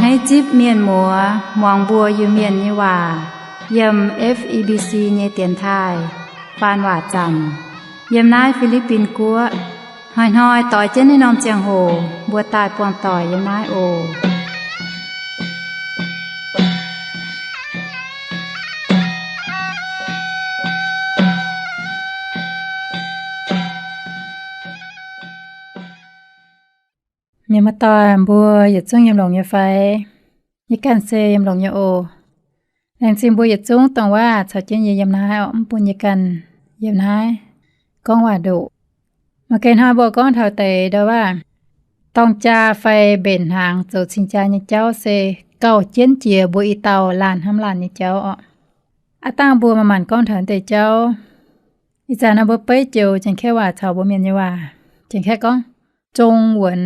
Naaiv zipv mienh muoz muangx mbuo Iu-Mienh nyei waac yiem F E B C nyei dienx taaih faan waac zanc yiem naaiv Fi^li^bin Guoqv. Hnoi-hnoi doix jienv naaiv norm ziangh hoc mbuo daaih buangh doic yiem naaiv oc. Mienh muoz-doic, mbuo yietc zungv yiem longx nyei fai? Yie ganh se yiem longx nyei oc. Laengz zingh mbuo yietc zungv dongh waac caux jienv yie yiem naaiv orqc, mv bun yie ganh yiem naaiv gorngv waac ndoqc. Maaih ganh hnoi mbuo gorngv taux deix ndau waac dorng jaa fai mbenc hnaangx zoux cing jaa nyei jauv se gauh jienv jiex mbuo i dauh laanh hnamv laanh nyei jauv orqc. Aav dangh mbuo manc-manc gorngv taux deix jauv. Ih zanc naaiv mbuo beiv joux Janx-Kaeqv waac caux mbuo Mienh nyei waac. Janx-Kaeqv gorngv 中文.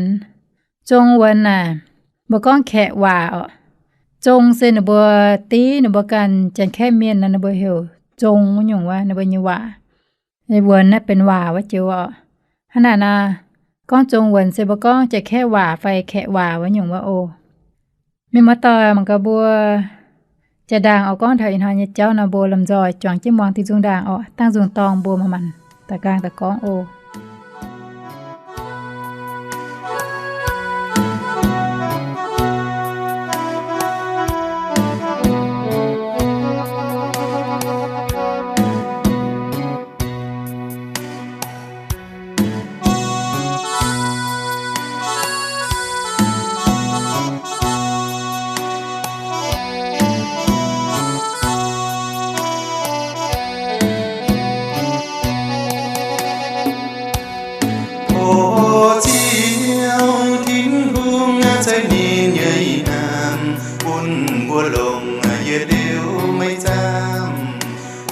中文 naaic, mbuo gorngv Kaeqv waac orqc. Zong se ninh mbuo div ninh mbuo ganh Janx-Kaeqv mienh nor ninh mbuo heuc zong wuov nyungc wuov ninh mbuo nyei waac. 文 naaiv benx waac wuov joux orqc. Hnangv naaic nor, gorngv 中文 se mbuo gorngv Janx-Kaeqv waac fai Kaeqv waac wuov nyungc wuov oc. Mienh muoz-doic, mangc gaax mbuo jaa-ndaangc oix gorngv taux ih hnoi nyei jauv nor, mbuo lomh nzoih juangc jienv muangx diuh nzung ndaangc orqc. Dangh nzung dorngh mbuo manc-manc daaih gaang daaih gorngv oc. Tov Ziouv Tin-Hungh, ceix ninh nyei hnamv bun mbuo longc yietc liuz maiv zaamv,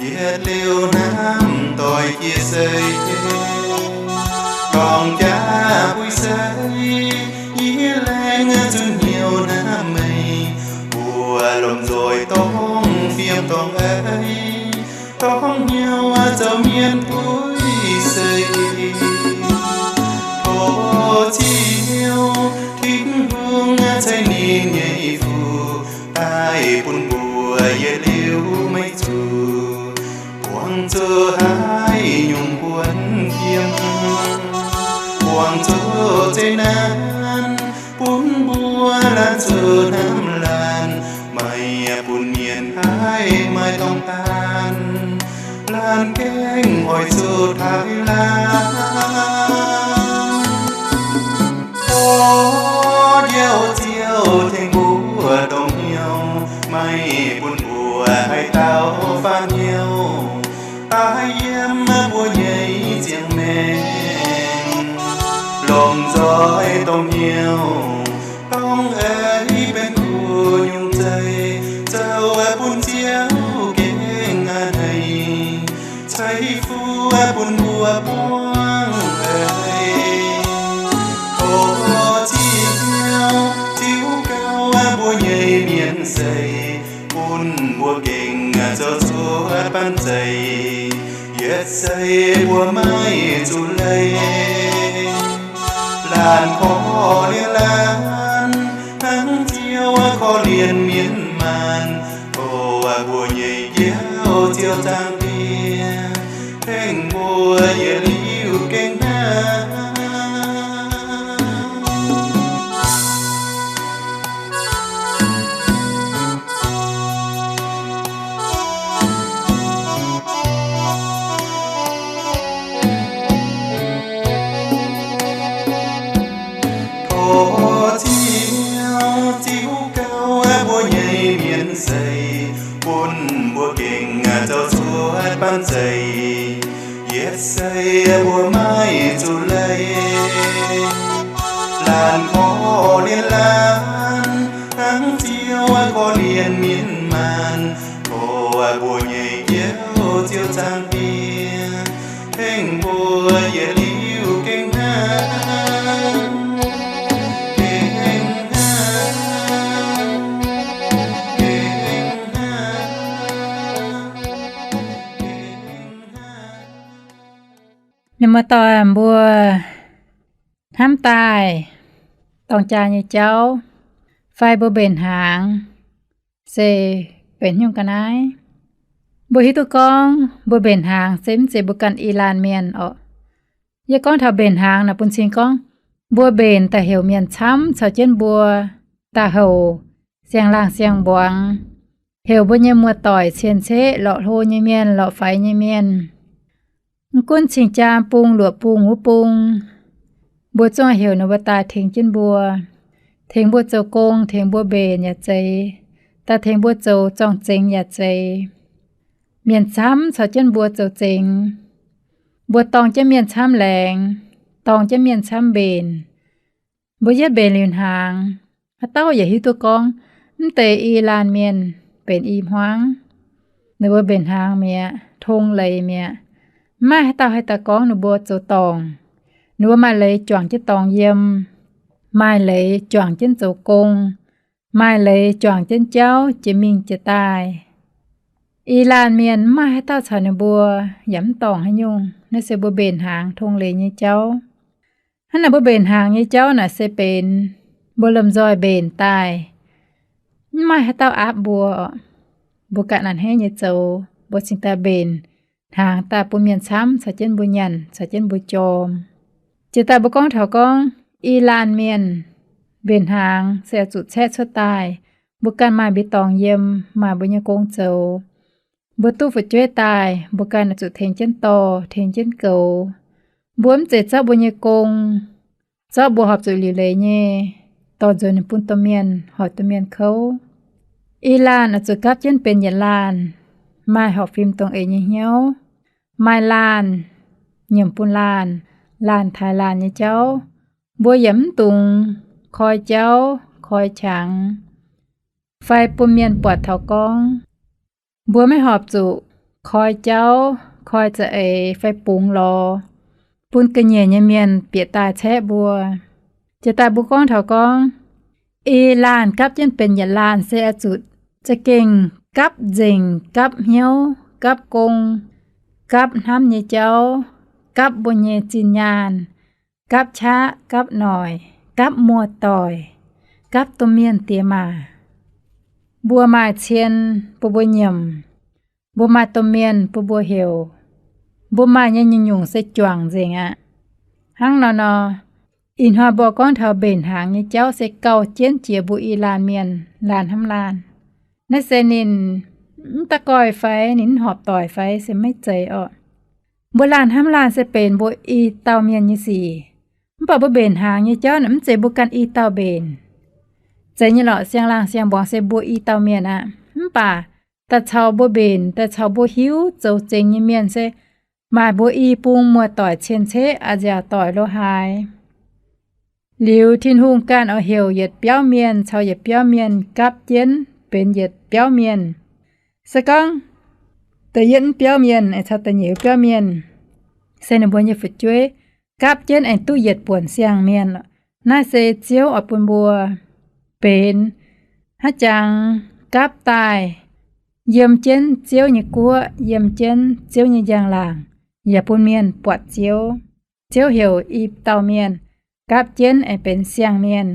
yietc liuz hnamv doix jiex seix. Dorng jaa buix seix, yie laengz zuqc hnyouv hnamv meih. Mbuo lomh nzoih dongh fiem dongh eix, dongh hnyouv zoux mienh buix seix. Tov Ziouv Tin-Hungh, ceix ninh nyei fuqv daaih bun mbuo yietc liuz maiv zuqc buangh zuqc haaix nyungc buonv fiem, buangh zuqc zeqc naanc bun mbuo laanh zuqc hnamv laanh. Meih bun mienh haih maaih dorngx daanh, laanh gengh oix zuqc taaih laanh. O Ziouv, Ziouv tengx mbuo dongh hnyouv, meih bun mbuo haaix dauh faaux hnyouv daaih yiem mbuo nyei ziangh maengc. Lomh nzoih dongh hnyouv, dongh eix benx kuv nyungc zeiv, zoux bun Ziouv gengh a'hneiv, ceix fuqv bun mbuo buangv eix. O Ziouv, ziux gauh mbuo nyei mienh seix, bun mbuo gengh zoux cuotv baan zeic, yietc seix mbuo maiv zuqc leih. Laanh korv-lienh laanh, hnangv Ziouv korv-lienh mienh maanh. Tov mbuo nyei Njoux Ziouv Zaangc Diex, tengx mbuo yietc liuz gengh hnamv. Tov Ziouv ziux gauh mbuo nyei mienh seix, bun mbuo gengh zoux cuotv baan zeic, yietc seix mbuo maiv zuqc leih. Laanh korv-lienh laanh, hnangv Ziouv korv-lienh mienh maanh. Tov mbuo nyei Njoux Ziouv Zaangc Diex, tengx mbuo yietc liuz gengh hnamv, gengh hnamv, gengh hnamv. Ninh muoz-doic, mbuo hnamv daaih dorng jaa nyei jauv fai mbuo mbenc hnaangx se benx nyungc ga'naaiv. Mbuo hiuv duqv gorngv mbuo mbenc hnaangx se mv zeiz mbuo ganh i laanh mienh orqc. Yie gorngv taux mbenc hnaangx naaic bun cing gorngv, mbuo mbenc daaih heuc mienh camv caux jienv mbuo daaih houc siang-laangh siang-mbuangz, heuc mbuo nyei muoz-doic cien-ceqv, lorqc hlo nyei mienh, lorqc faix nyei mienh, mv gunv cing-jaa bung, luoqc bung, wuov bung, mbuo zungv heuc ninh mbuo daaih tengx jienv mbuo, tengx mbuo zoux gong, tengx mbuo mbenc yaac zeiz, daaih tengx mbuo zoux zorng-zengx yaac zeiz. Mienh camv caux jienv mbuo zoux zengx, mbuo dorng jienv mienh camv laengz, dorng jienv mienh camv mbenc. Mbuo yietv mbenc liuz hnaangx, haaix dauh yaac hiuv duqv gorngv mv deix i laanh mienh benx i hmuangv. Ninh mbuo mbenc hnaangx mi'aqv, tong leiz mi'aqv. Mv maaih haaix dauh haih daaih gorngv ninh mbuo zoux dorngc. Ninh mbuo maaih leiz juangc jienv dorngx yiem, maaih leiz juangc jienv zoux gong, maaih leiz juangc jienv jauv jiex mingh jiex daaih. I laanh mienh mv maaih haaix dauh caux ninh mbuo yaac mv dorngc haaix nyungc. Naaiv se mbuo mbenc hnaangx tong leiz nyei jauv. Hnangv naaic mbuo mbenc hnaangx nyei jauv naaic se benx mbuo lomh nzoih mbenc daaih, mv maaih haaix dauh aapv mbuo. Mbuo ganh a'hneiv nyei zoux, mbuo cingx daaih mbenc hnaangx daaih bun mienh camv caux jienv mbuo nyanc, caux jienv mbuo jorm. Jiex daaih mbuo gorngv taux gorngv i laanh mienh mbenc hnaangx se oix zuqc caeqv cuotv daaih. Mbuo ganh maaih mbuo dorngx yiem, maaih mbuo nyei gong zoux. Mbuo duqv fu'jueiv daaih, mbuo ganh oix zuqc tengx jienv dorh, tengx jienv goux. Mbuo mv zeiz zorqv mbuo nyei gong, zorqv mbuo horpc zuqc liuc leiz nyei, dorh nzuonx bun domh mienh, hoic domh mienh kouv. I laanh oix zuqc gapv jienv benx yietc laanh, maaih horpc fim dongh eix nyei hnyouv, maaih laanh nyiemc bun laanh, laanh taaix laanh nyei jauv. Mbuo yaac mv dungx koi jauv, koi qangx, fai bun mienh buatc taux gorngv mbuo maiv horpc zuqc koi jauv, koi za'eix fai bungx lorz, bun ga'nyiec nyei mienh bieqc daaih caeqv mbuo. Jiex daaih mbuo gorngv taux gorngv, i laanh gapv jienv benx yietc laanh se oix zuqc za'gengh gapv nzengc, gapv hnyouv, gapv gong, gapv hnamv nyei jauv, gapv mbuo nyei zinh nyaanh, gapv qaqv, gapv noic, gapv muoz-doic, gapv domh mienh diex maac. Mbuo maaih cien bun mbuo nyiemc, mbuo maaih domh mienh bun mbuo heuc, mbuo maaih nyei nyungc-nyungc se juangc nzengc aqv. Hnangv nor nor, ih hnoi mbuo gorngv taux mbenc hnaangx nyei jauv se gauh jienv jiex mbuo i laanh mienh laanh hnamv laanh. Naaiv se ninh mv da'goih fai ninh mv horpc doic fai se maiv zeiz orqc. Mbuo laanh hnamv laanh se benx mbuo i dauh mienh nyei sic. Mv baac mbuo mbenc hnaangx nyei jauv naaic mv zeiz mbuo ganh i dauh mbenc. Zeiz nyei lorqc, siang-laangh siang-mbuangz se mbuo i dauh mienh aqv. Mv baac daaih caux mbuo mbenc, daaih caux mbuo hiuv zoux zengx nyei mienh se maaih mbuo i bung muoz-doic cien-ceqv, a'nziaauc doic lo haaix. Liuz Tin-Hungh ganh oix heuc yietc biauv mienh caux yietc biauv mienh gapv jienv benx yietc biauv mienh. Se gorngv da'yietv biauv mienh caux da'nyeic biauv mienh se ninh mbuo nyei fu'jueiv gapv jienv aengx duqv yietc buonc siang-mienh. Naaiv se Ziouv oix bun mbuo benx hnangv jangx gapv daaih yiem jienv Ziouv nyei guoqv, yiem jienv Ziouv nyei njang-laangc, yaac bun mienh buatc Ziouv. Ziouv heuc i dauh mienh gapv jienv aengx benx siang-mienh.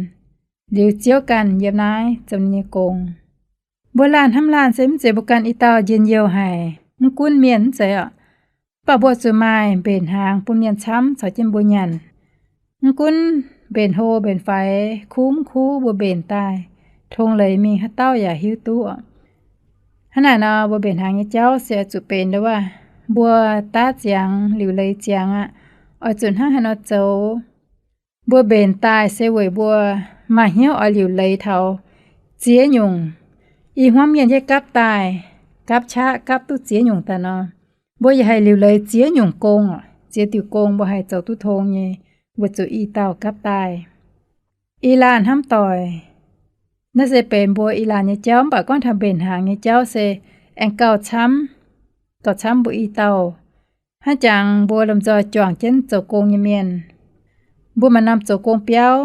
Liuz Ziouv ganh yiem naaiv zoux ninh nyei gong. Mbuo laanh hnamv laanh se mv zeiz mbuo ganh i dauh njien-youh haic, mv gunv mienh mv zeiz orqc. Mv baac mbuo zuqc maaih mbenc hnaangx bun mienh camv caux jienv mbuo nyanc. Mv gunv mbenc hlo mbenc faix, kuv mv kuv, mbuo mbenc daaih tong leiz mingh haaix dauh yaac hiuv duqv. Hnangv naaic nor, mbuo mbenc hnaangx nyei jauv se oix zuqc benx ndo wuov, mbuo daav ziangx liuc leiz ziangx aqv. Oix zuqc hnangv haaix nor zoux? Mbuo mbenc daaih se weic mbuo maaih hnyouv oix liuc leiz taux ziex nyungc. I hmuangv mienh yie gapv daaih, gapv qaqv gapv duqv ziex nyungc daaih nor, mbuo yaac haih liuc leiz ziex nyungc gong. Ziex diuc gong mbuo haih zoux duqv tong nyei, weic zuqc i dauh gapv daaih. I laanh hnamv doic, naaiv se benx mbuo i laanh nyei jauv. Mv baac gorngv taux mbenc hnaangx nyei jauv se aengx gauh camv, gauh camv mbuo i dauh. Hnangv jangx mbuo lomh nzoih juangc jienv zoux gong nyei mienh, mbuo maaih norm zoux gong biauv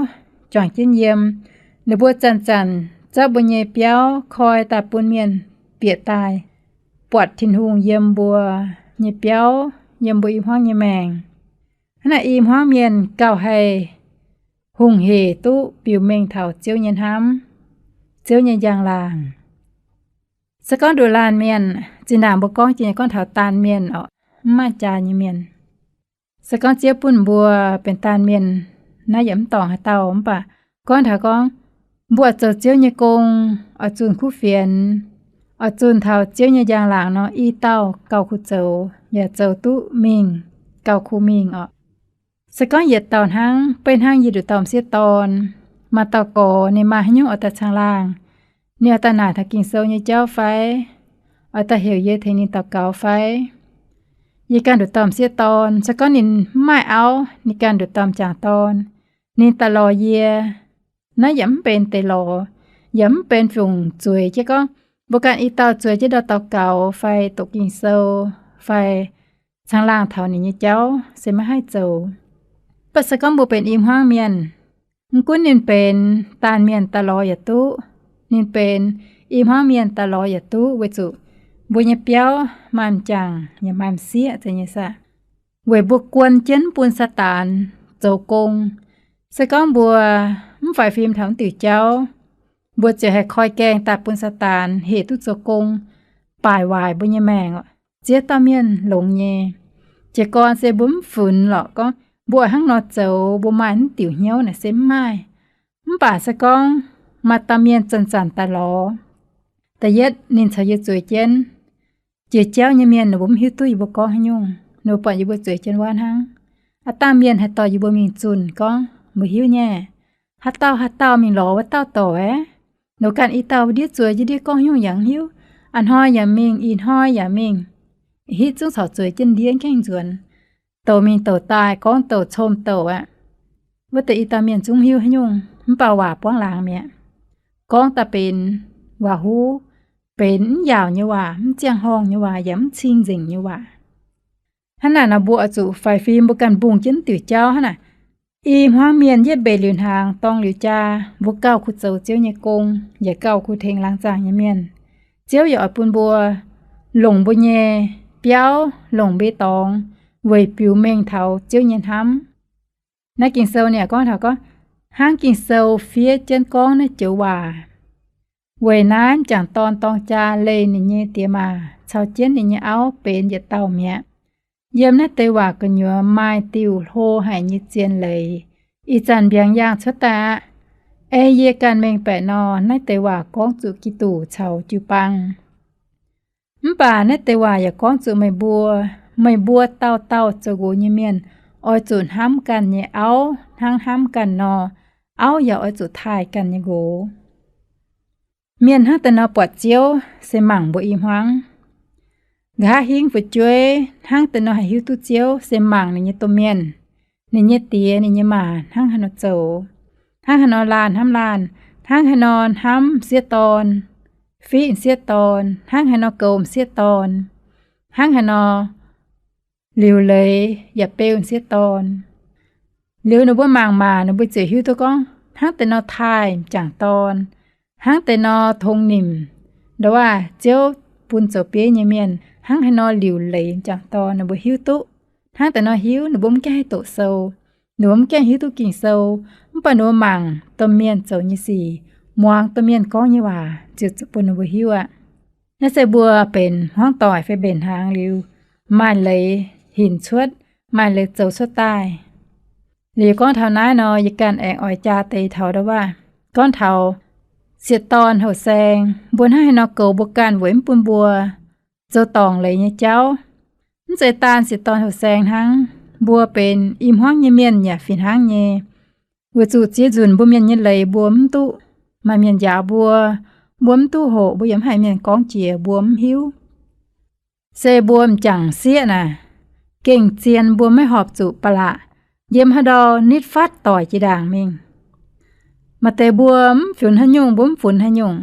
juangc jienv yiem. Ninh mbuo zanc-zanc zorqv mbuo nyei biauv koi daaih bun mienh bieqc daaih buatc Tin-Hungh yiem mbuo nyei biauv, yiem mbuo i hmuangv nyei maengc. Hnangv naaic i hmuangv mienh gauh haih hungh hec duqv biux mengh taux Ziouv nyei hnamv. Ziouv nyei njang-laangc. Se gorngv nduqc laanh mienh, zinh ndaangc mbuo gorngv jiex nyei gorngv taux daanh mienh orqc, mv maaih jaax nyei mienh. Se gorngv Ziouv bun mbuo benx daanh mienh, naaiv yaac mv dorngc haaix dauh. Mv baac gorngv taux gorngv mbuo oix zoux Ziouv nyei gong, oix zunh kuv fienx, oix zunh taux Ziouv nyei njang-laangc nor, i dauh gauh kuh zoux, yaac zoux duqv mingh, gauh kuh mingh orqc. Se gorngv yietc dauh hnangv, beiv hnangv yie nduqc dauh m'sieqv dorn, maaih dauh gorx ninh maaih haaix nyungc oix daaih caangh laangh, ninh oix daaih naaic taux Ging-Sou nyei jauv fai, oix daaih heuc yie tengx ninh daux gaux fai, yie ganh nduqc dauh m'sieqv dorn, se gorngv ninh mv maaih auv, ninh ganh nduqc dauh m'jangc dorn, ninh daaih lorz yie, naaiv yaac mv benx deix lorz, yaac mv benx fungc zueiz jienv gorngv mbuo ganh i dauh zueiz jienv ndau daux gaux fai doqc Ging-Sou fai caangh laangh taux ninh nyei jauv se maiv haih zoux. Mv baac se gorngv mbuo benx i hmuangv mienh, mv gunv ninh benx daanh mienh daaih lorz yaac duqv, ninh benx i hmuangv mienh daaih lorz yaac duqv, weic zuqc mbuo nyei biauv maaih m'jangc yaac maaih m'sieqv nyei saah, weic mbuo guon jienv bun Saadaan zoux gong. Se gorngv mbuo mv faix fim taux mv diuc jauv, mbuo ziouc haih koi gaengh daaih bun Saadaan heh duqv zoux gong, baaic waaic mbuo nyei maengc, ziex dauh mienh longx nyei. Jiez gorn se mbuo mv funx lorqc gorngv mbuo hnangv nor zoux mbuo maaih mv diuc hnyouv naaic se mv maaih. Mv baac se gorngv maaih dauh mienh zanc-zanc daaih lorz, da'yietv ninh caux yie zueiz jienv. Jiex jauv nyei mienh ninh mbuo mv hiuv duqv yie mbuo gorngv haaix nyungc, ninh mbuo buatc yie mbuo zueiz jienv wuov hnangv. Aav dangh mienh haih dorh yie mbuo mingh zunh gorngv, mbuo hiuv nyei, haaix dauh haaix dauh mingh lorz wuov dauh dorc aqv. Ninh ganh i dauh ndiev zueiz jienv ndiev gorngv nyungc yaac mv hiuv. A'hnoi yaac mingh, ih hnoi yaac mingh, hitv zungv corc zueiz jienv ndiev gaengh nzuonx, douc mingh douc daaih, gorngv douc cong douc aqv. Wuov deix i dauh mienh zungv hiuv haaix nyungc, mv baac waac buangv laangz mi'aqv. Gorngv daaih benx waac-huv, benx mv yaauc nyei waac, mv ziangh horngh nyei waac, yaac mv cing-nzengc nyei waac. Hnangv naaic nor mbuo oix zuqc faix fim mbuo ganh mbungh jienv diuc jauv hnangv naaic. I hmuangv mienh yietv mbeix liuz hnaangx dorng liuz jaa, mbuo gauh kuh zoux Ziouv nyei gong, yaac gauh kuh tengx laangz zaangc nyei mienh. Ziouv yaac oix bun mbuo longc mbuo nyei biauv, longc mbuo nyei dorngx weic biux mengh taux Ziouv nyei hnamv. Naaiv Ging-Sou ninh gorngv taux gorngv, hnangv Ging-Sou fiev jienv gorngv naaiv joux waac, weic naaiv m'jangc dorn dorng jaa leih ninh nyei diex maac caux jienv ninh nyei auv benx yietc dauh mi'aqv. Yiem naaiv deix waac gu'nyuoz maaih diuh hlo haic nyei zien leiz, ih zanc mbiaangx yaangh cuotv daaih aqv. Ei yie ganh mengh baeqc nor, naaiv deix waac gorngv zuqc Giduc caux jiu-baang. Mv baac naaiv deix waac yaac gorngv zuqc meih mbuo. Meih mbuo dauh dauh zoux nqox nyei mienh oix zuqc hnamv ganh nyei auv hnangv hnamv ganh nor, auv yaac oix zuqc taaih ganh nyei nqox. Mienh hnangv deix nor buatc Ziouv se mangc mbuo i hmuangv. Nqa'haav hingv fu'jueiv hnangv deix nor haih hiuv duqv Ziouv se mangc ninh nyei domh mienh, ninh nyei diex, ninh nyei maac hnangv haaix nor zoux, hnangv haaix nor laanh hnamv laanh, hnangv haaix nor hnamv m'sieqv dorn, fiqv m'sieqv dorn, hnangv haaix nor goux m'sieqv dorn, hnangv haaix nor liuc leiz yaac beu m'sieqv dorn. Liuz ninh mbuo mangc maah, ninh mbuo ziouc hiuv duqv gorngv hnangv deix nor taaih m'jangc dorn, hnangv deix nor tongx nimc, ndau wuov Ziouv bun zoux bieiv nyei mienh hnangv haaix nor liuc leiz m'jangc dorn, ninh mbuo hiuv duqv. Hnangv deix nor hiuv, ninh mbuo mv gaengh haih doqc sou, ninh mbuo mv gaengh hiuv duqv Ging-Sou, mv baac ninh mbuo mangc domh mienh zoux nyei sic, muangx domh mienh gorngv nyei waac ziouc bun ninh mbuo hiuv aqv. Naaiv se mbuo benx hmuangv doic fai mbenc hnaangx liuz, maaih leiz hinc cuotv, maaih leiz zoux cuotv daaih. Liuz gorngv taux naaiv nor, yie ganh aengx oix jaa deix taux ndau wuov, gorngv taux sieqv dorn houh saeng, mbuo hnangv haaix nor goux mbuo ganh weic mv bun mbuo zoux dorngc leiz nyei jauv. Mv zeiz daan sieqv dorn houh saeng hnangv, mbuo benx i hmuangv nyei mienh yaac fih hnangv nyei. Weic zuqc ziex nzunc mbuo mienh nyei leiz mbuo mv duqv, maaih mienh njaaux mbuo, mbuo mv duqv hoqc, mbuo yaac mv haiz mienh gorngv jiex, mbuo mv hiuv. Se mbuo m'jangc sieqv naaic, gengh zien mbuo maiv horpc zuqc ba'laqc, yiem haaix ndau nitv fatv doic jiex ndaangc mingh. Maaih deix mbuo mv funx haaix nyungc, mbuo mv funx haaix nyungc,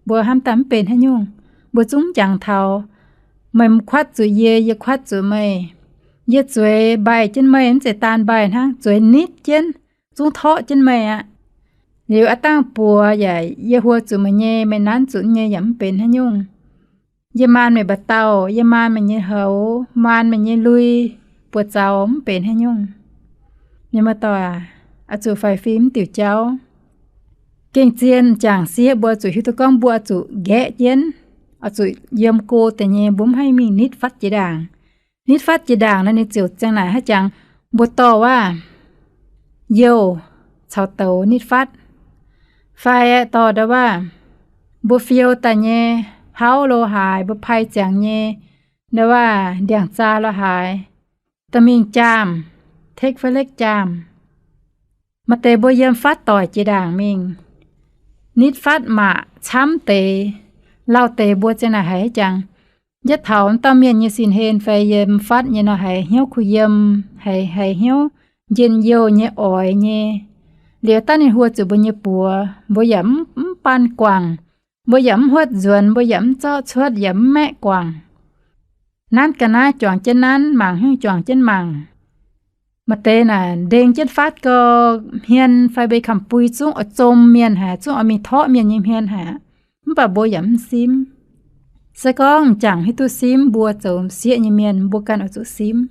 mbuo hnamv daaih mv benx haaix nyungc, mbuo zungv jangx taux, meih kuatv zuqc yie, yie kuatv zuqc meih. Yie zueiz mbaih jienv meih, mv zeiz daan mbaih hnangv, zueiz nitv jienv, zungv torqv jienv meih aqv. Liuz aav dangh buoz yaac yie huo zuqc meih nyei, meih nanv zuqc nyei yaac mv benx haaix nyungc. Yie maan meih mba'dauh, yie maan meih nyei houx, maan meih nyei lui, buoz zaux mv benx haaix nyungc. Mienh muoz-doic aac, oix zuqc faix fim mv diuc jauv. Gengh zien m'jangc sieqv mbuo zuqc hiuv duqv gorngv mbuo zuqc nqaeqv jienv, oix zuqc yiem go deix nyei, mbuo mv haih mingh nitv fatv jiex ndaangc. Nitv fatv jiex ndaangc nor ninh ziouc ziang naaic haaix jangx, mbuo dorh waac youh caux douz nitv fatv, fai dorh ndau waac mbuo fiou daaih nyei hauv lo haaix, mbuo pai ziangx nyei ndau waac ndiangx-zaa lo haaix, dorh mingh jaamh, take flight jaamh. Maaih deix mbuo yiem fatv doic jiex ndaangc mingh, nitv fatv maac camv deix, lauh deix mbuo ziang naaic haiz jangx, yietv taux m'dauh mienh nyei sin-hlen fai yiem fatv nyei nor haiz hnyouv kuh yiem, haiz, haiz hnyouv njien-youh nyei oix nyei. Liuz daaih ninh huo zuqc mbuo nyei buoz, mbuo yaac mv, mv baan guangc, mbuo yaac mv huotv nzuonx, mbuo yaac mv zorqv cuotv, yaac mv maeqv guangc. Nanv ga'naaiv juangc jienv nanv, mangc hnyouv juangc jienv mangc. Maaih deix naaic ndeng jienv fatv gau, hmien fai mbuo kamx bui zungv oix zom mienh haic, zungv oix mingh torqv mienh nyei hmien haic, mv baac mbuo yaac mv simv. Se gorngv m'jangc hiuv duqv simv, mbuo zoux sieqv nyei mienh mbuo ganh oix zuqc simv.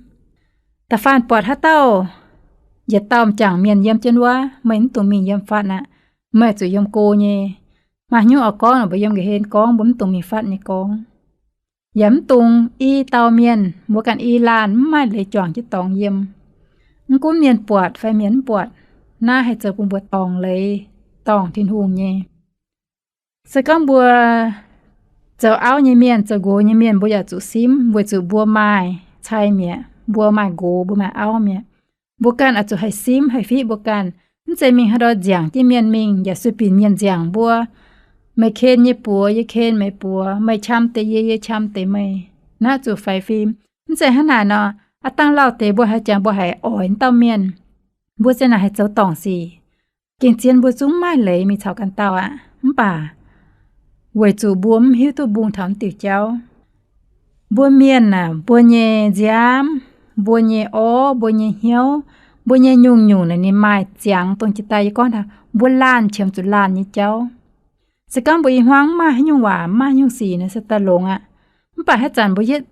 Da'faanh buatc haaix dauh yietc dauh m'jangc mienh yiem jienv wuov, meih mv dungx mingh yiem fatv aqv. Meih zuqc yiem go nyei. Maaih hnyouv oix gorngv, mbuo yiem nqa'hlen gorngv, mbuo mv dungx mingh fatv nyei gorngv. Yaac mv dungx i dauh mienh, mbuo ganh i laanh mv maaih leiz juangc jienv dorngx yiem. Mv gunv mienh buatc fai mienh mv buatc, naaiv haih zoux bun mbuo dorngc leiz, dorngc Tin-Hungh nyei. Se gorngv mbuo zoux auv nyei mienh, zoux nqox nyei mienh, mbuo yaac zuqc simv, weic zuqc mbuo maaih cai mi'aqv, mbuo maaih nqox, mbuo maaih auv mi'aqv. Mbuo ganh oix zuqc haih simv, haih fiqv mbuo ganh. Mv zeiz mingh haaix ndau nziangc jienv mienh mingh, yaac sueih binc mienh nziangc mbuo. Meih ken nyei buoz, yie ken meih buoz. Meih qam deix yie, yie qam deix meih. Naaiv zuqc faix fim. Mv zeiz hnangv naaic nor, aav dangh lauh deix mbuo haiz jangx mbuo haiz oix dauh mienh, mbuo zien naaic haih zoux dorngc sic. Gengh zien mbuo zungv maaih leiz mingh caux ganh dauh aqv. Mv baac weic zuqc mbuo mv hiuv duqv mbungh taux mv diuc jauv. Mbuo mienh aah, mbuo nyei nziaamv, mbuo nyei orv, mbuo nyei hnyouv, mbuo nyei nyungc-nyungc naaic ninh maaih ziangx dongh jiex daaih yie gorngv taux mbuo laanh qiemx zuqc laanh nyei jauv. Se gorngv mbuo i hmuangv mv maaih haaix nyungc waac, mv maaih haaix nyungc sic naaic se daaih longx aqv. Mv baac haaix zanc mbuo yietv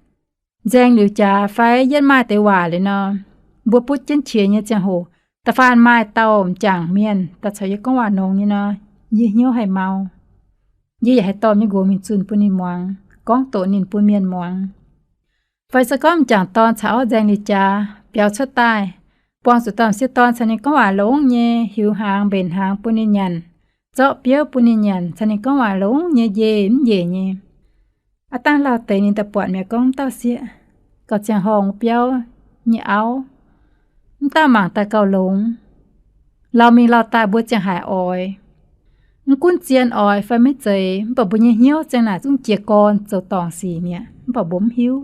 nzaeng liuz jaax fai yietv maaih deix waac liuz nor, mbuo butv jienv qiex nyei ziangh hoc, da'faanh maaih dauh m'jangc mienh daaih caux yie gorngv waac nongx nyei nor, yie hnyouv haih mau. Yie yaac haih dorh nyei nqox mingh zunh bun ninh muangx, gorngv doqc ninh bun mienh muangx. Fai se gorngv m'jangc dorn caux auv nzaeng liuz jaax biaux cuotv daaih, buangh zuqc dauh m'sieqv dorn caux ninh gorngv waac longx nyei, hiuv hnaangx mbenc hnaangx bun ninh nyanc, zorqv biouv bun ninh nyanc, caux ninh gorngv waac longx nyei, njiec mv njiec nyei. Aav dangh lauh deix ninh daaih buatc mi'aqv gorngv dauh sieqv gauh ziangh horngh biauv nyei auv, mv dauh mangc daaih gauh longx. Lauh mingh lauh daaih mbuo ziangh haiz oix. Mv gunv zien oix fai maiv zeiz, mv baac mbuo nyei hnyouv ziang naaic zungv jiez gorn zoux dorngc sic mi'aqv, mv baac mbuo mv hiuv.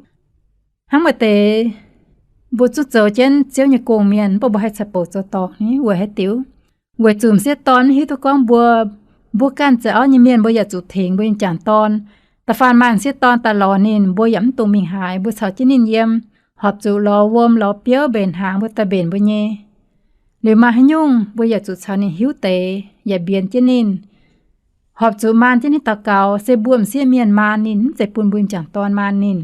Hnangv maaih deix mbuo zungv zoux jienv Ziouv nyei gong mienh, mv baac mbuo haih caux bouc zoux dorngc ni weic haaix diuc? Weic zuqc m'sieqv dorn mv hiuv duqv gorngv mbuo, mbuo ganh zoux auv nyei mienh mbuo yaac zuqc tengx mbuo nyei m'jangc dorn. Da'faanh maaih m'sieqv dorn daaih lorz ninh, mbuo yaac mv dungx mingh haaix, mbuo caux jienv ninh yiem, horpc zuqc lorz wuom lorz biouv mbenc hnaangx mbuo daaih mbenc mbuo nyei. Liuz maaih haaix nyungc mbuo yaac zuqc caux ninh hiuv deix yaac mbienx jienv ninh. Horpc zuqc maan jienv ninh daux gaux, se mbuo m'sieqv mienh maan ninh, mv zeiz bun mbuo m'jangc dorn maan ninh.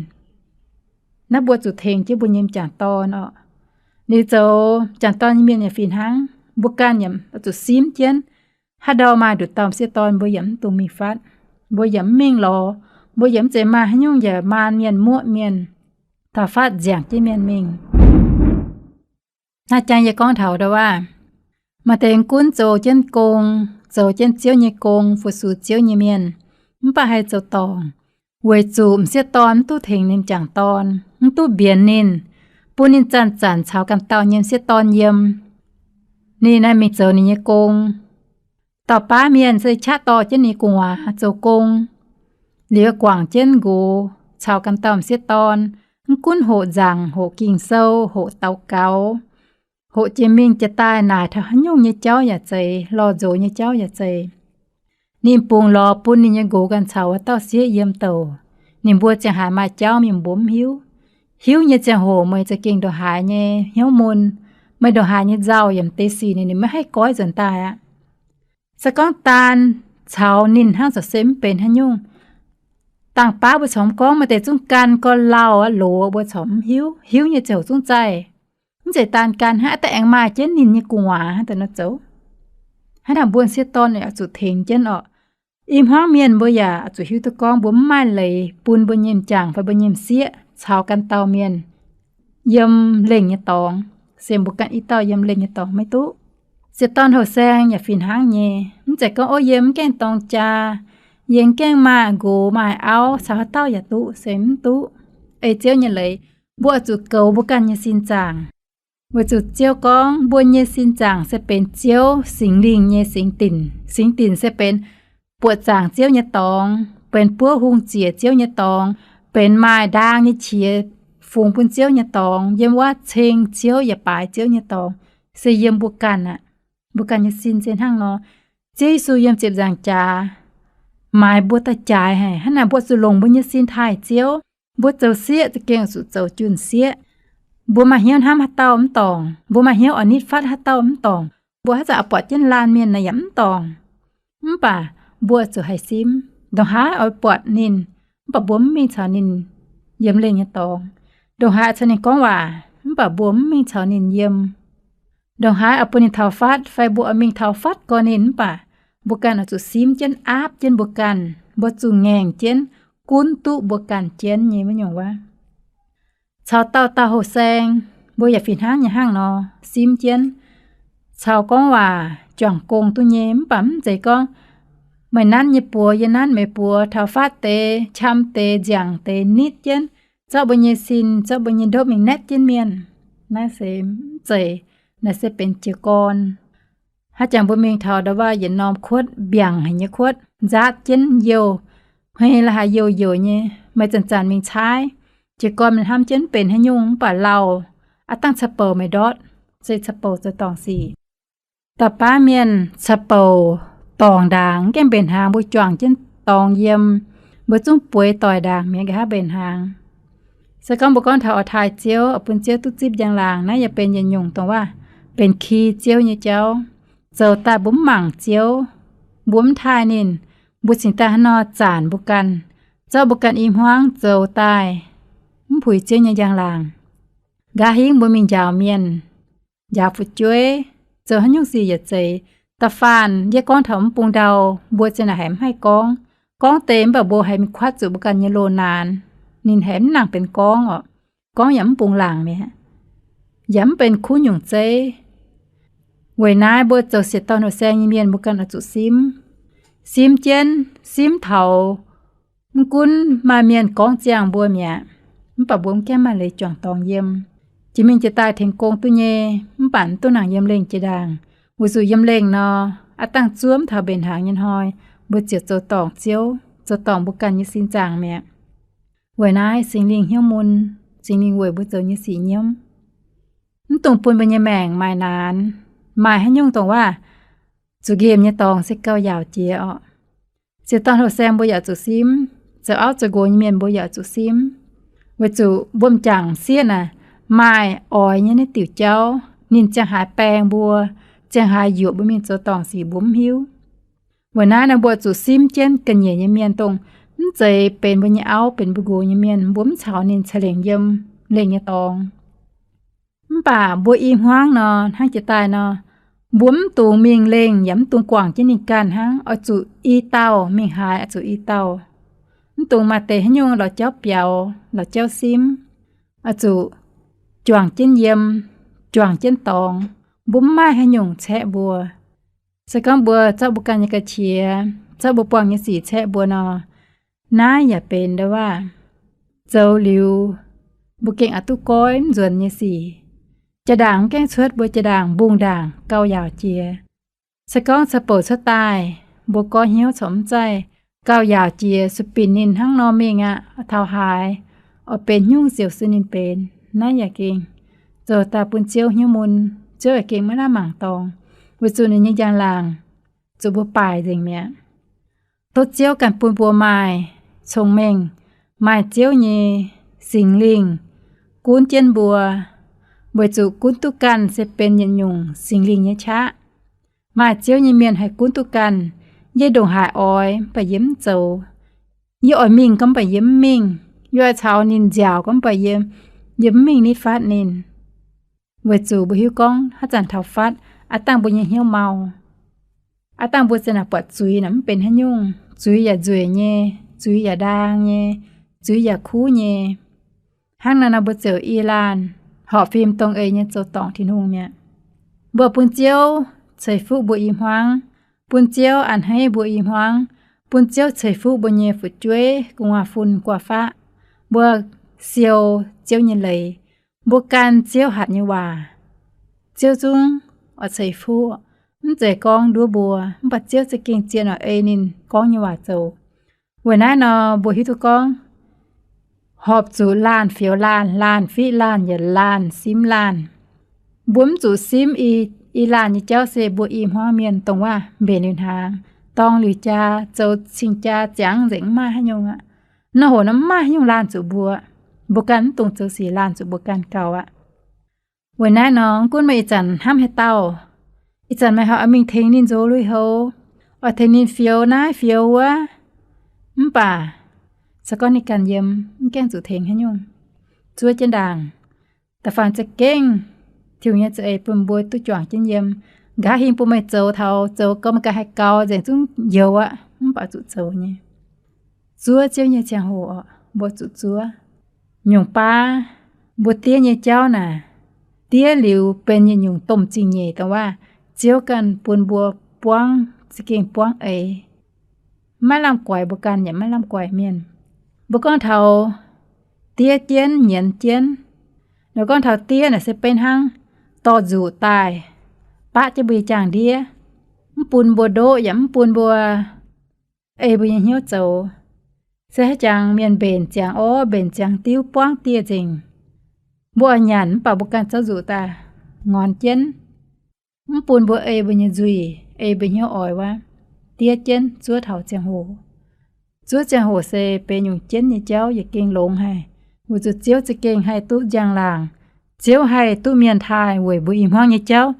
Naaiv mbuo zuqc tengx jienv mbuo nyei m'jangc dorn oc. Liuz zoux m'jangc dorn nyei mienh yaac fih hnangv, mbuo ganh yaac zuqc simv jienv. Haaix ndau maaih nduqc dauh m'sieqv dorn mbuo yaac mv dungx mingh fatv, mbuo yaac mv mingh lorz, mbuo yaac mv zeiz maaih haaix nyungc yaac maan mienh muoqv mienh, taux fatv nziangc jienv mienh mingh. Naaiv jangx yie gorngv taux ndau waac, maaih deix gunv zoux jienv gong, zoux jienv Ziouv nyei gong, fu-sux Ziouv nyei mienh, mv baac haih zoux dorngc, weic zuqc m'sieqv dorn mv duqv tengx ninh m'jangc dorn, mv duqv mbienx ninh, bun ninh zanc-zanc caux ganh dauh nyei m'sieqv dorn yiem. Ninh naaiv mingh zoux ninh nyei gong. Dauh baav mienh se qaqv dorh jienv ninh gu'nguaaz zoux gong, liuz guangc jienv nqox caux ganh dauh m'sieqv dorn, mv gunv hoqc nzaangc, hoqc Ging-Sou, hoqc daux gaux, hoqc jiex mingh jiex daaih naaic taux haaix nyungc nyei jauv yaac zeiz, lorh nzox nyei jauv yaac zeiz. Ninh bungx lorz bun ninh nyei nqox ganh caux wuov dauh sieqv yiem douc. Ninh mbuo ziangh haaix maaih jauv mienh mbuo mv hiuv. Hiuv nyei ziangh hoc meih za'gengh ndongc haaix nyei hnyouv mun, meih ndongc haaix nyei nzauh yaac m'deix sic ninh, ninh maiv haih goiv nzuonx daaih aqv. Se gorngv daan caux ninh hnangv, corc se mv benx haaix nyungc. Dangh baav mbuo corc mv gorngv, maaih deix zungv gan gorx-lauh aqv, loz mbuo corc mv hiuv. Hiuv nyei ziouc zungv zaih. Mv zeiz daan gan hnangv, aav da'aengx maaih jienv ninh nyei gu'nguaaz hnangv daaih nor zoux. Hnangv naaic mbuo sieqv dorn yaac zuqc tengx jienv orqc. I hmuangv mienh mbuo yaac zuqc hiuv duqv gorngv mbuo mv maaih leiz bun mbuo nyei m'jangc fai mbuo nyei m'sieqv caux ganh dauh mienh yiem lengh nyei dorngx. Se mbuo ganh i dauh yiem lengh nyei dorngx maiv duqv. Sieqv dorn houh saeng yaac fih hnangv nyei. Mv zeiz gorngv, ov, yie mv gaengh dorng jaa, yie mv gaengh maaih nqox maaih auv, caux haaix dauh yaac duqv, se mv duqv. Ei Ziouv nyei leiz, mbuo oix zuqc goux mbuo ganh nyei sin zaangc. Weic zuqc Ziouv gorngv mbuo nyei sin zaangc se benx Ziouv Singx Lingh nyei singx dinc. Singx dinc se benx buoqc zaangc Ziouv nyei dorngx, benx buov hungh ziec Ziouv nyei dorngx, benx maaih ndaang nyei qiex fungx bun Ziouv nyei dorngx, yiem wuov ceng Ziouv yaac baaix Ziouv nyei dorngx, se yiem mbuo ganh aqv. Mbuo ganh nyei sin se hnangv nor. Ziouv Yesu yiem ziepc nzaangc jaax maaiz mbuo daaih jaaix haic. Hnangv naaic mbuo zuqc longc mbuo nyei sin taaih Ziouv. Mbuo zoux sieqv za'gengh zuqc zoux junh sieqv. Mbuo maaih hnyouv hnamv haaix dauh mv dorngc, mbuo maaih hnyouv oix nitv fatv haaix dauh mv dorngc, mbuo haaix zanc oix buatc jienv laanh mienh naaic yaac mv dorngc. Mv baac mbuo zuqc haih simv. Ndongc haaix oix buatc ninh, mv baac mbuo mv mingh caux ninh yiem lengh nyei dorngx. Ndongc haaix caux ninh gorngv waac, mv baac mbuo mv mingh caux ninh yiem. Ndongc haaix oix bun ninh taux fatv fai mbuo oix mingh taux fatv gorx ninh, mv baac mbuo ganh oix zuqc simv jienv, aapv jienv mbuo ganh. Mbuo zuqc ngaengc jienv, gunv duqv mbuo ganh jienv nyei wuov nyungc wuov. Caux dauh dauh houh saeng, mbuo yaac fih hnangv nyei hnangv nor simv jienv. Caux gorngv waac juangc gong duqv nyei, mv baac mv zeiz gorngv meih nanv nyei buoz, yie nanv meih buoz, taux fatv deix, qam deix, nziangc deix, nitv jienv, zorqv mbuo nyei sin, zorqv mbuo nyei ndopv mingh naetv jienv mienh. Naaiv se mv zeiz. Naaiv se benx jiez gorn. Haaix jangx mbuo mingh taux ndau wuov yietc norm kuotv, mbiaangc haic nyei kuotv, nzaatv jienv youh, hmei la'haaix youh youc nyei, meih zanc-zanc mingh caaiv. Jiez gorn meih hnamv jienv benx haaix nyungc, mv baac lauh aav dangh ca'bouc meih ndortv, se ca'bouc zoux dorngc sic. Da'baav mienh ca'bouc dorngc ndaangc, mv gaengh mbenc hnaangx, mbuo juangc jienv dorngx yiem, mbuo zungv bueix doic ndaangc mi'aqv, nqa'haav mbenc hnaangx. Se gorngv mbuo gorngv taux oix taaih Ziouv, oix bun Ziouv duqv zipv njang-laangc, naaiv yaac benx yietc nyungc dongh waac benx ki Ziouv nyei jauv. Zoux daaih mbuo mv mangc Ziouv, mbuo mv taaih ninh, mbuo cingx daaih hnangv nor zanc mbuo ganh, zorqv mbuo ganh i hmuangv zoux daaih, mv puix Ziouv nyei njang-laangc. Nqa'haav hingv mbuo mingh njaaux mienh, njaaux fu'jueiv, zoux haaix nyungc sic yaac zeiz. Da'faanh yie gorngv taux mv bung ndau, mbuo ziouc naaic haiz mv haih gorngv. Gorngv deix mv baac mbuo haiz mingh kuatv zuqc mbuo ganh nyei loz-naanx. Ninh haiz mv nangc benx gorngv orqc. Gorngv yaac mv bungx laangc mi'aqv, yaac mv benx kuv nyungc zeiv. Weic naaiv mbuo zoux sieqv dorn houh saeng nyei mienh mbuo ganh oix zuqc simv. Simv jienv, simv taux mv gunv maaih mienh gorngv ziangh mbuo mi'aqv, mv baac mbuo mv gaengh maaih leiz juangc dorngx yiem. Jiex mingh jiex daaih tengx gong duqv nyei, mv baac mv duqv nangc yiem lengh jiex ndaangc. Weic zuqc yiem lengh nor, aav dangh zuov mv taux mbenc hnaangx nyei hnoi, mbuo ziouc zoux dorngc Ziouv, zoux dorngc mbuo ganh nyei sin zaangc mi'aqv. Weic naaiv Singx Lingh hnyouv mun, Singx Lingh weic mbuo zoux nyei sic nyiemv. Mv dungx bun mbuo nyei maengc maaih naanx, maaih haaix nyungc dongh waac zuqc nqemh nyei dorngx se gauh yaauc jiex orqc. Sieqv dorn houh saeng mbuo yaac zuqc simv, zoux auv zoux nqox nyei mienh mbuo yaac zuqc simv. Weic zuqc mbuo m'jangc sieqv naaic maaih oix nyei naaiv diuc jauv, ninh ziangh haaix baeng mbuo, ziangh haaix yuoqc mbuo mingh zoux dorngc sic mbuo mv hiuv. Weic naaiv nor mbuo zuqc simv jienv ga'nyiec nyei mienh, dongh mv zeiz benx mbuo nyei auv benx mbuo nqox nyei mienh, mbuo mv caux ninh ca'lengc yiem lengh nyei dorngx. Mv baac mbuo i hmuangv nor, hnangv jiex daaih nor, mbuo mv dungx mingh lengh yaac mv dungx guangc jienv ninh ganh hnangv. Oix zuqc i dauh mingh haaix, oix zuqc i dauh. Mv dungx maaih deix haaix nyungc lorz jauv biaux, lorz jauv simv. Oix zuqc juangc jienv yiem, juangc jienv dorngx. Mbuo mv maaih haaix nyungc caeqv mbuo. Se gorngv mbuo zorqv mbuo ganh nyei ga'qiex, zorqv mbuo buangh nyei sic caeqv mbuo nor, naaiv yaac benx ndau waac zoux liuz mbuo gengh aqc duqv goiv mv nzuonx nyei sic. Jaa-ndaangc mv gaengh cuotv mbuo jaa-ndaangc mbungh ndaangc gauh yaauc jiex. Se gorngv ca'bouc cuotv daaih, mbuo gorngv hnyouv corc mv zaih, gauh yaauc jiex, sueih binc ninh hnangv nor mingh aqv, taux haaix, oix benx haaix nyungc ziouc sueih ninh benx. Naaiv yaac gengh zoux daaih bun Ziouv hnyouv mun. Ziouv yaac gengh maiv lamh mangc dorngx, weic zuqc ninh nyei njang-laangc zuqc mbuo baaic nzengc mi'aqv. Tov Ziouv ganh bun mbuo maaih cong-mengh, maaih Ziouv nyei Singx Lingh gunv jienv mbuo, weic zuqc gunv duqv ganh se benx yietc nyungc Singx Lingh nyei qaqv. Maaih Ziouv nyei mienh haih gunv duqv ganh. Yie ndongc haaix oix mv baac yie mv zoux. Yie oix mingh gorngv mv baac yie mv mingh. Yie oix caux ninh nziaauc gorngv mv baac yie, yie mv mingh nitv fatv ninh. Weic zuqc mbuo hiuv gorngv haaix zanc taux fatv, aav dangh mbuo nyei hnyouv mau. Aav dangh mbuo ziouc naaic buatc zuiz naaic mv benx haaix nyungc. Zuiz yaac nzueic nyei, zuiz yaac ndaang nyei, zuiz yaac kuv nyei. Hnangv naaiv nor mbuo ziouc i laanh horpc fim dongh eix nyei zoux dorngc Tin-Hungh mi'aqv. Mbuo bun Ziouv ceix fuqv mbuo i hmuangv, bun Ziouv a'hneiv mbuo i hmuangv, bun Ziouv ceix fuqv mbuo nyei fu'jueiv, gu'nguaaz-fun, gu'nguaaz-faqv, mbuo siou Ziouv nyei leiz, mbuo gan Ziouv hatc nyei waac, Ziouv zungv oix ceix fuqv. Mv zeiz gorngv nduov mbuo, mv baac Ziouv za'gengh zien oix ei ninh gorngv nyei waac zoux. Weic naaiv nor mbuo hiuv duqv gorngv horpc zuqc laanh fioux laanh, laanh fiqv laanh, yaac laanh simv laanh. Mbuo mv zuqc simv i, i laanh nyei jauv se mbuo i hmuangv mienh dongh waac mbenc liuz hnaangx, dorng liuz jaa, zoux cing-jaa ziangx nzengc mv maaih haaix nyungc aqv. Nor hoc nor mv maaih haaix nyungc laanh zuqc mbuo. Mbuo ganh mv dungx zoux sic laanh zuqc mbuo ganh gaux aqv. Weic naaiv nor mv gunv meih ih zanc hnamv haaix dauh, ih zanc meih haih oix mingh tengx ninh nzox lui-houx, oix tengx ninh fioux naaiv fioux wuov, mv baac se gorngv ninh ganh yiem, mv gaengh zuqc tengx haaix nyungc. Zuov jienv ndaangc. Da'faanh za'gengh Tin-Hungh nyei za'eix bun mbuo duqv juangc jienv yiem. Nqa'haav hingv bun meih zoux taux zoux gau meih ganh haih gaux nzengc zungv youx aqv, mv baac zuqc zoux nyei. Zuov Ziouv nyei ziangh hoc oc, mbuo zuqc zuov. Nyungc baav, mbuo diev nyei jauv naaic, diev liuz benx yietc nyungc domh zingh nyeic dongh waac Ziouv ganh bun mbuo buangv, za'gengh buangv eix. Maiv lamh guaix mbuo ganh yaac maiv lamh guaix mienh. Mbuo gorngv taux diev jienv, nyienz jienv, nor gorngv taux diev naaic se beiv hnangv dorh nzuqc daaih baqv jienv mbuo nyei jaang-ndiev, mv bun mbuo ndoqv yaac mv bun mbuo ei mbuo nyei hnyouv zoux. Se haaix jangx mienh mbenc ziangx orv, mbenc ziangx diuv buangv dieh nzengc. Mbuo oix nyanc mv baac mbuo ganh zorqv nzuqc daaih ngorn jienv, mv bun mbuo ei mbuo nyei nzuih, ei mbuo hnyouv oix wuov, diev jienv zuov taux ziangh hoc. Zuov ziangh hoc se benx nyungc jienv nyei jauv yietc gengh longx haic, weic zuqc Ziouv za'gengh haih duqv njang-laangc. Ziouv haih duqv mienh taaih weic mbuo i hmuangv nyei jauv.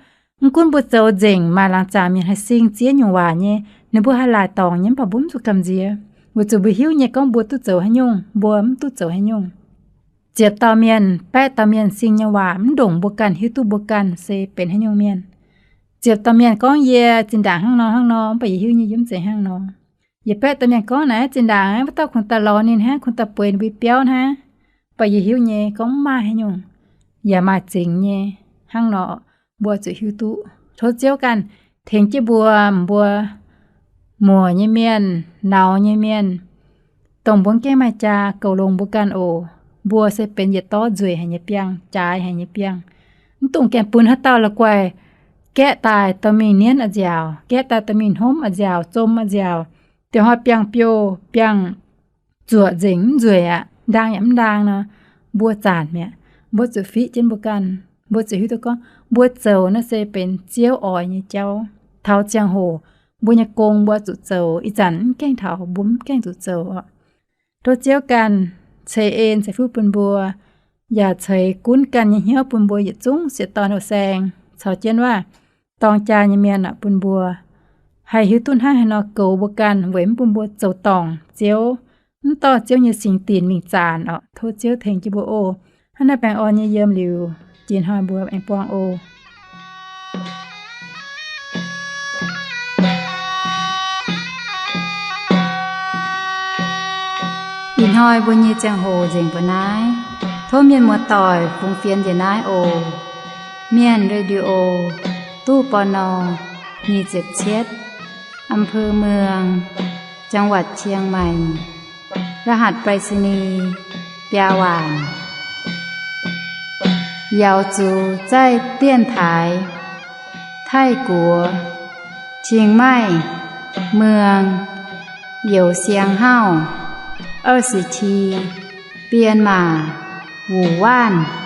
Mv gunv mbuo zoux nzengc maaih laangz zaangc mienh haih sing ziev nyungc waac nyei, ninh mbuo haih laaic dorngc nyei, mv baac mbuo mv zuqc gamh nziex, weic zuqc mbuo hiuv nyei gorngv mbuo duqv zoux haaix nyungc, mbuo mv duqv zoux haaix nyungc. Ziepc dauh mienh, baeqv dauh mienh sing nyei waac mv ndongc mbuo ganh hiuv duqv mbuo ganh se benx haaix nyungc mienh. Ziepc dauh mienh gorngv yie zinh ndaangc hnangv nor hnangv nor, mv baac yie hiuv nyei yie mv zeiz hnangv nor. Yie baeqv dauh mienh gorngv naaic zinh ndaangc wuov dauh kungx daaih lorz ninh hnangv, kungx daaih bueix ninh mbuo biauv hnangv, mv baac yie hiuv nyei gorngv mv maaih haaix nyungc, yaac maaih zingx nyei. Hnangv nor mbuo zuqc hiuv duqv tov Ziouv ganh tengx jienv mbuo, mbuo muoc nyei mienh, nauz nyei mienh, dongh mbuo mv gaengh maaih jaa goux longx mbuo ganh oc. Mbuo se benx yietc dorv nzueic haic nyei biangh, jaaix haic nyei biangh. Mv dungx gaengh bun haaix dauh la'guaih gaeqv daaih dorh mingh nienv a'nziaauc, gaeqv daaih dorh mingh hnomv a'nziaauc, zom a'nziaauc, dieh hnoi biangh biouh, biangh zuoqc nzengc mv nzueic aqv, ndaang yaac mv ndaang nor, mbuo zaanc mi'aqv. Mbuo zuqc fiqv jienv mbuo ganh, mbuo zuqc hiuv duqv gorngv mbuo zoux naaiv se benx Ziouv oix nyei jauv. Taux ziangh hoc mbuo nyei gong mbuo zuqc zoux, ih zanc mv gaengh taux mbuo mv gaengh zuqc zoux oc. Tov Ziouv ganh ceix en ceix fuqv bun mbuo, yaac ceix gunv ganh nyei hnyouv bun mbuo yietc zungv sieqv dorn houh saeng caux jienv waac dorng jaa nyei mienh aqv bun mbuo, haih hiuv duqv hnangv haaix nor goux mbuo ganh weic mv bun mbuo zoux dorngc Ziouv, mv dorh Ziouv nyei singx dinc mingh zaanc oc. Tov Ziouv tengx jienv mbuo oc. Hnangv naaiv baengh orn nyei yiem liuz, jiex hnoi mbuo aengx buangh oc. Ih hnoi mbuo nyei ziangh hoc nzengc mbuo naaiv. Tov mienh muoz-doic fungx fienx njiec naaiv oc. Mienh Radio, ตู้ ปณ. nyic ziepc cietv, อำเภอเมือง จังหวัดเชียงใหม่ รหัสไปรษณีย์ biaa waanc. 瑶族在电台 Taiv-Guoqv, Chiang Mai, Muang, Youz Siang Hauv, 二十七, Bienh Maac, Wuc Waanv.